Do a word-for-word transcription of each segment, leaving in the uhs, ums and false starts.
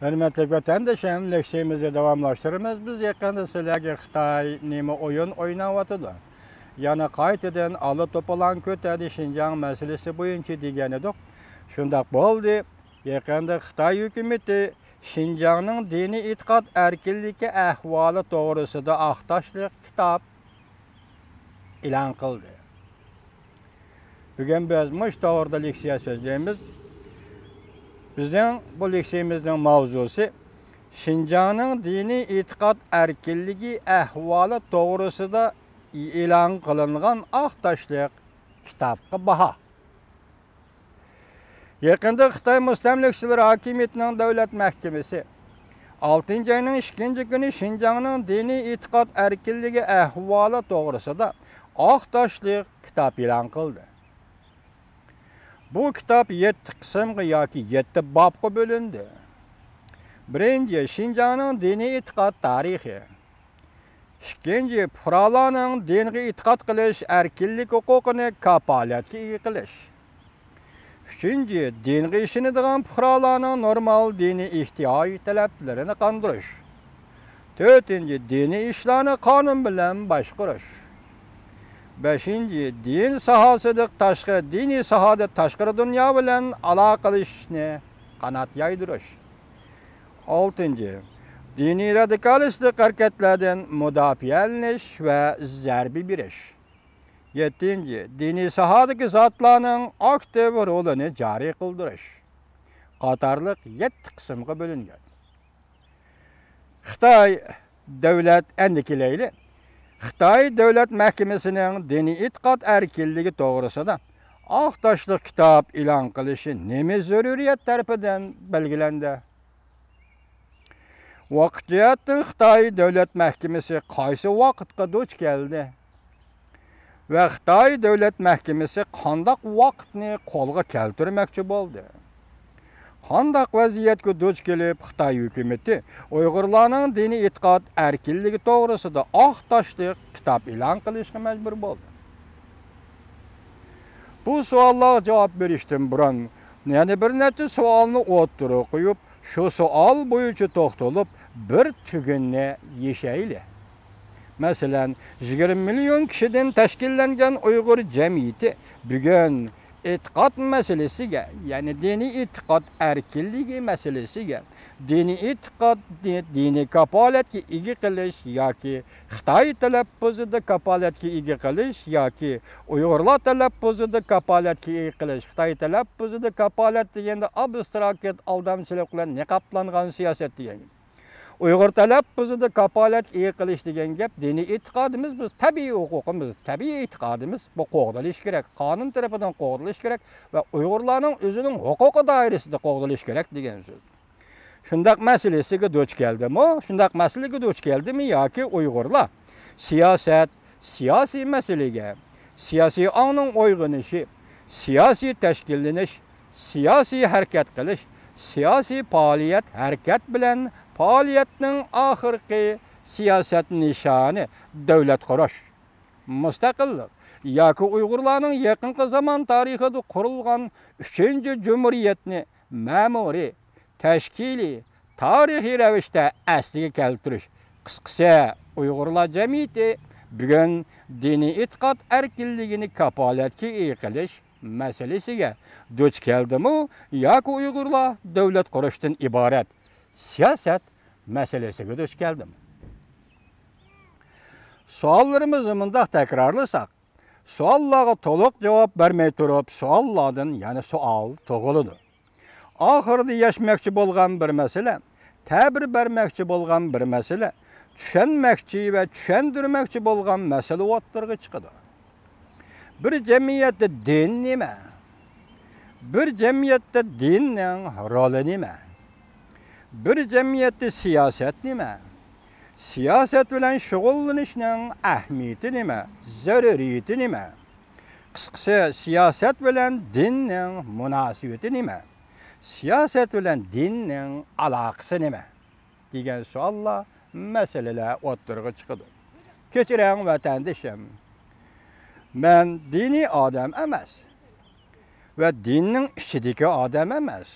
ھۆرمەتلىك ۋەتەندىشىم، لېكسىيىمىزنى داۋاملاشتۇرىمىز. بىز يېقىندا سىلەرگە خىتاي نېمە ئويۇن ئويناۋاتىدۇ؟ يەنە قايتىدىن ئالا توپىلاڭ كۆتەردى، شىنجاڭ مەسىلىسى بويىچە دېگەن ئىدۇق. شۇنداق بولدى. يېقىندا خىتاي ھۆكۈمىتى شىنجاڭنىڭ دىنىي ئېتىقاد ئەركىنلىكى ئەھۋالى توغرىسىدا ئاقتاشلىق كىتاب ئېلان قىلدى. بۈگۈن بىز مۇشۇ توغرىدا لېكسىيە سۆزلەيمىز. بىزنىڭ بۇ لېكسىيىمىزنىڭ ماۋزۇسى شىنجاڭنىڭ دىنىي ئېتىقاد ئەركىنلىكى ئەھۋالى توغرىسىدا ئېلان قىلىنغان ئاقتاشلىق كىتابقا باھا. يېقىندا خىتاي مۇستەملىكىچىلىرى ھاكىمىيىتىنىڭ دۆلەت مەھكىمىسى ئالتىنچى ئاينىڭ ئىككىنچى كۈنى شىنجاڭنىڭ دىنىي ئېتىقاد ئەركىنلىكى ئەھۋالى توغرىسىدا ئاقتاشلىق كىتاب ئېلان قىلدى. بۇ كىتاب يەتتە قىسىمغا ياكى يەتتە بابقا بۆلۈندى. بىرىنچى، شىنجاڭنىڭ دىنىي ئېتىقاد تارىخى. ئىككىنچى، پۇقرالارنىڭ دىنغا ئېتىقاد قىلىش ئەركىنلىك ھوقۇقىنى كاپالەتكە ئىگە قىلىش. ئۈچىنچى، دىنغا ئىشىنىدىغان پۇقرالارنىڭ نورمال دىنىي ئېھتىياج تەلەپلىرىنى قاندۇرۇش. تۆتىنچى، دىنىي ئىشلارنى قانۇن بىلەن باشقۇرۇش. بەشىنچى، دىن ساھەسىدە تاشقى، دىنىي ساھەدە تاشقىرى دۇنيا بىلەن ئالاقىلىشىشنى قانات يايدۇرۇش. ئالتىنچى، دىنىي رادىكالىستلىق ھەرىكەتلەردىن مۇداپىئەلىنىش ۋە زەربە بېرىش. يەتتىنچى، دىنىي ساھەدىكى زاتلارنىڭ ئاكتىپ رولىنى جارى قىلدۇرۇش قاتارلىق يەتتە قىسىمغا بۆلۈنگەن. خىتاي دۆلەت، ئەندى كېلەيلى، خىتاي دۆلەت مەھكىمىسىنىڭ دىنىي ئېتىقاد ئەركىنلىكى توغرىسىدا ئاقتاشلىق كىتاب ئېلان قىلىشى نېمە زۆرۈرىيەت تەرىپىدىن بەلگىلەندى؟ ۋاقىت جەھەتتىن خىتاي دۆلەت مەھكىمىسى قايسى ۋاقىتقا دۇچ كەلدى؟ ۋە خىتاي دۆلەت مەھكىمىسى قانداق ۋاقىتنى قولغا كەلتۈرمەكچى بولدى؟ قانداق ۋەزىيەتكە دۇچ كېلىپ، خىتاي ھۆكۈمىتى ئۇيغۇرلارنىڭ دىنىي ئېتىقاد ئەركىنلىكى توغرىسىدا ئاقتاشلىق كىتاب ئېلان قىلىشقا مەجبۇر بولدى؟ بۇ سوئاللارغا جاۋاب بېرىشتىن بۇرۇن، يەنە بىر نەچچە سوئالنى ئوتتۇرىغا قويۇپ، شۇ سوئال بويىچە توختىلىپ، بىر تۈگۈننى يېشەيلى. مەسىلەن، يىگىرمە مىليون كىشىدىن تەشكىللەنگەن ئۇيغۇر جەمئىيىتى بۈگۈن ئېتىقاد مەسىلىسىگە، يەنى دىنىي ئېتىقاد ئەركىنلىكى مەسىلىسىگە، دىنىي ئېتىقادنى دىنىي كاپالەتكە ئىگە قىلىش ياكى خىتاي تەلەپپۇزىدا كاپالەتكە ئىگە قىلىش ياكى ئۇيغۇرلار تەلەپپۇزىدا كاپالەتكە ئىگە قىلىش. خىتاي تەلەپپۇزىدا كاپالەت دېگەندە ئابستراكت ئالدامچىلىق بىلەن نىقابلانغان سىياسەت دېگەن گەپ. ئۇيغۇر تەلەپپۇزىدا كاپالەتكە ئىگە قىلىش دېگەن گەپ دىنىي ئېتىقادىمىز، بۇ تەبىئىي ھوقۇقىمىز، تەبىئىي ئېتىقادىمىز، بۇ قوغدىلىشى كېرەك، قانۇن تەرىپىدىن قوغدىلىشى كېرەك ۋە ئۇيغۇرلارنىڭ ئۆزىنىڭ ھوقۇقى دائىرىسىدە قوغدىلىشى كېرەك دېگەن سۆز. شۇنداق مەسىلىسىگە دۇچ كەلدىمۇ؟ شۇنداق مەسىلىگە دۇچ كەلدىمۇ ياكى ئۇيغۇرلار سىياسەت، سىياسىي مەسىلىگە، سىياسىي ئاڭنىڭ ئويغىنىشى، سىياسىي تەشكىللىنىش، سىياسىي ھەرىكەت قىلىش، سىياسىي پائالىيەت، ھەرىكەت بىلەن پائالىيەتنىڭ ئاخىرقى سىياسەت نىشانى دۆلەت قۇرۇش، مۇستەقىللىق ياكى ئۇيغۇرلارنىڭ يېقىنقى زامان تارىخىدا قۇرۇلغان ئۈچىنچى جۇمھۇرىيەتنى مەمۇرىي، تەشكىلىي، تارىخىي رەۋىشتە ئەسلىگە كەلتۈرۈش. قىسقىسى، ئۇيغۇرلار جەمئىيىتى بۈگۈن دىنىي ئېتىقاد ئەركىنلىكىنى كاپالەتكە ئىگە قىلىش مەسىلىسىگە دۇچ كەلدىمۇ ياكى ئۇيغۇرلار دۆلەت قۇرۇشتىن ئىبارەت سىياسەت مەسىلىسىگە دۇچ كەلدىمۇ؟ سوئاللىرىمىزنى مۇنداق تەكرارلىساق، سوئاللارغا تولۇق جاۋاب بەرمەي تۇرۇپ، سوئاللاردىن يەنە سوئال تۇغۇلىدۇ. ئاخىرىدا يەشمەكچى بولغان بىر مەسىلە، تەبىر بەرمەكچى بولغان بىر مەسىلە، چۈشەنمەكچى ۋە چۈشەندۈرمەكچى بولغان مەسىلە ئوتتۇرىغا چىقىدۇ. بىر جەمئىيەتتە دىن نېمە؟ بىر جەمئىيەتتە دىننىڭ رولى نېمە؟ بىر جەمئىيەتتە سىياسەت نېمە؟ سىياسەت بىلەن شۇغۇللىنىشنىڭ ئەھمىيىتى نېمە؟ زۆرۈرىيىتى نېمە؟ قىسقىسى، سىياسەت بىلەن دىننىڭ مۇناسىۋىتى نېمە؟ سىياسەت بىلەن دىننىڭ ئالاقىسى نېمە؟ دېگەن سوئاللار، مەسىلىلەر ئوتتۇرىغا چىقىدۇ. كەچۈرۈڭ، ۋەتەندىشىم، مەن دىنىي ئادەم ئەمەس ۋە دىننىڭ ئىچىدىكى ئادەم ئەمەس.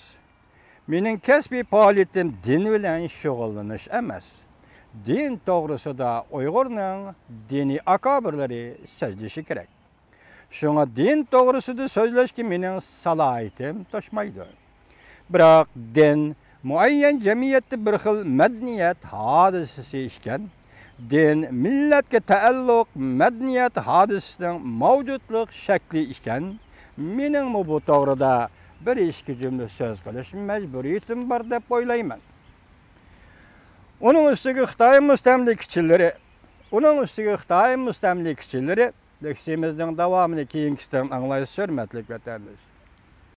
مېنىڭ كەسپىي پائالىيىتىم دىن بىلەن شۇغۇللىنىش ئەمەس. دىن توغرىسىدا ئۇيغۇرنىڭ دىنىي ئاكابىرلىرى سۆزلىشى كېرەك. شۇڭا دىن توغرىسىدا سۆزلەشكە مېنىڭ سالاھىيىتىم توشمايدۇ. بىراق دىن مۇئەييەن جەمئىيەتتە بىر خىل مەدەنىيەت ھادىسىسى ئىكەن. دىن مىللەتكە تەئەللۇق مەدەنىيەت ھادىسىسىنىڭ مەۋجۇتلۇق شەكلى ئىكەن. مېنىڭمۇ بۇ توغرىدا بىر ئىككى جۈملە سۆز قىلىش مەجبۇرىيىتىم بار دەپ ئويلايمەن. ئۇنىڭ ئۈستىگە خىتاي مۇستەملىكىچىلىرى، ئۇنىڭ ئۈستىگە خىتاي مۇستەملىكىچىلىرى لېكسىيىمىزنىڭ داۋامىنى كېيىنكىسىدىن ئاڭلايسىز، ھۆرمەتلىك ۋەتەنداش.